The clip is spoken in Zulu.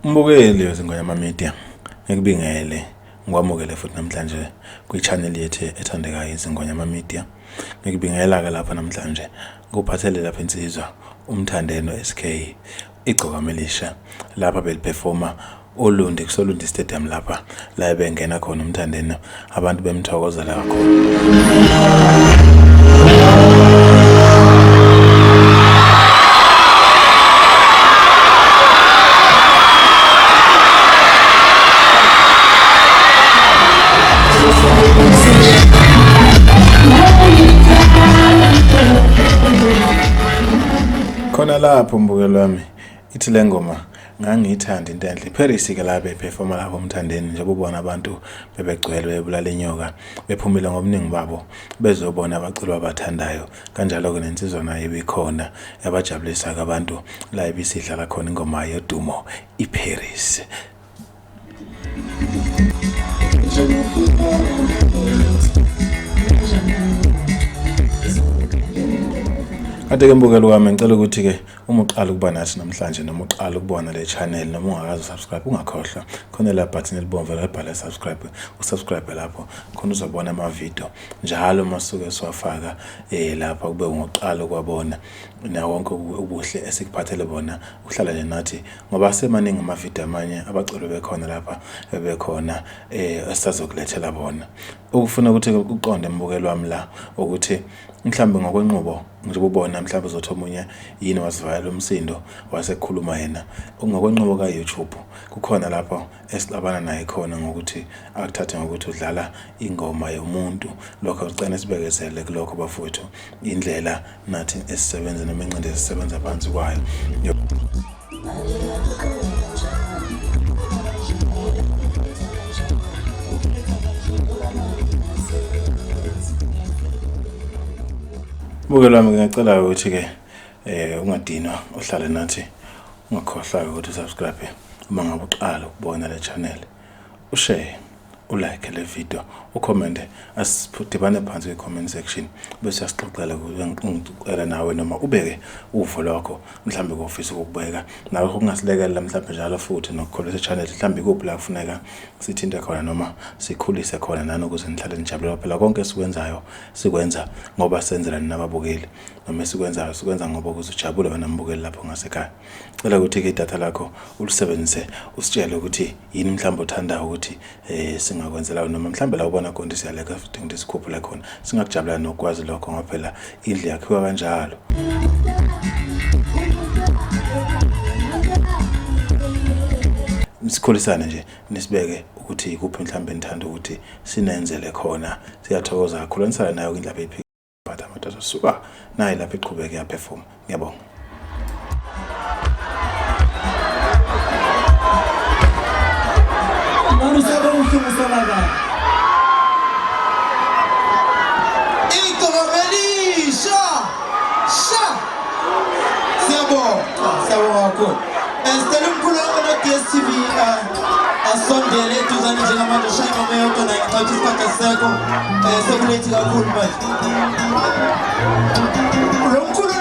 Mbukeli weZingonyama Media, ngikubingele, ngikwamukele futhi namhlanje kwi-channel yethu ethandekayo iZingonyama Media. Ngikubingela-ke lapha namhlanje ngikuphathele lapha insizwa uMthandeno SK igcokama elisha lapha beliphefoma Olundi kusoLundi Stadium lapha la ebengena khona uMthandeni abantu bemthokozela kakhulu. Khona lapho mbukelo wami ithi le ngoma ngangiyithanda into enhle iParis-ke la bephefoma lapho uMthandeni njengoba ubona abantu bebegcwele bebulala inyoka bephumile ngobuningi babo bezobona abaculi abathandayo kanjalo-ke nensizwa nayo ibikhona yabajabulisa-ke abantu la ibisidlala khona ingoma yodumo iParis. Kade-ke mbukelo wami ngicela ukuthi-ke uma uqala ukuba nathi namhlanje noma uqala ukubona le channel noma ungakaze usubscribe ungakhohlwa khona la button elibomvu elibhale subscribe usubscribe lapho khona uzobona ama-video njalo uma suke siwafaka lapha kube ungoqala ukwabona nawo wonke ubuhle esikuphathele bona uhlala nje nathi ngoba asemaningi amavidiyo amanye abaculi bekhona lapha bebekhona esisazokulethela bona. Ukufuna ukuthi uqonde mbukeli wami la ukuthi mhlawumbe ngokwenqubo njengoba ubona mhlawumbe uzothi omunye yini wasivalela umsindo wasekhuluma yena ngokwenqubo ka-YouTube kukhona lapho esixabana naye khona ngokuthi akuthathe ngokuthi udlala ingoma yomuntu lokho sicela sibekezele kulokho bafowethu indlela nathi esisebenza noma ingcindezi esisebenza phansi kwayo. Mbukelo wami ngiyacela ukuthi-ke ungadinwa uhlale nathi ungakhohlwa ukuthi usubscribe uma ngabe uqala ukubona le channel ushare ulike le video ucommente asidibane phansi kwi-comment section bese uyasixoxela ungicela nawe noma ubeke uvo lwakho mhlawumbe kofisa ukukubeka nalokho kungasilekelela mhlawumbe njalo futhi nokukhulisa i-channel mhlawumbe ikuphi la kufuneka sithinte khona noma sikhulise khona nani ukuze nihlale nijabulela phela konke esikwenzayo sikwenza ngoba senzela nina ababukeli noma esikwenzayo sikwenza ngoba ukuze ujabule wena mbukeli lapho ngasekhaya. Cela ukuthi-ke idatha lakho ulisebenzise usitshele ukuthi yini mhlawumbe othandayo ukuthi singakwenzela noma mhlawumbe la ubona khona ukuthi siyaleka futhi ukuthi sikhuphule khona singakujabulela nokwazi lokho ngoba phela indlu yakhiwa kanjalo. Sikhulisane nje nisibeke ukuthi ikuphi mhlawumbe nithanda ukuthi sinenzele khona. Siyathokoza kakhulu anisale nayo indaba iphi phatha amadoda suka naye lapho iqhubeke yaphefoma. Ngiyabonga. Igcokamelisha sha siyabonga siyabonga kakhulu. Sicela umkhulu ono-DSTV asondele eduzane njengamanje ushaye ingoma eyodwa naye ngenxa yokuthi isikhathi asisekho. Sekulethi kakhulu manje. Lo mkhulu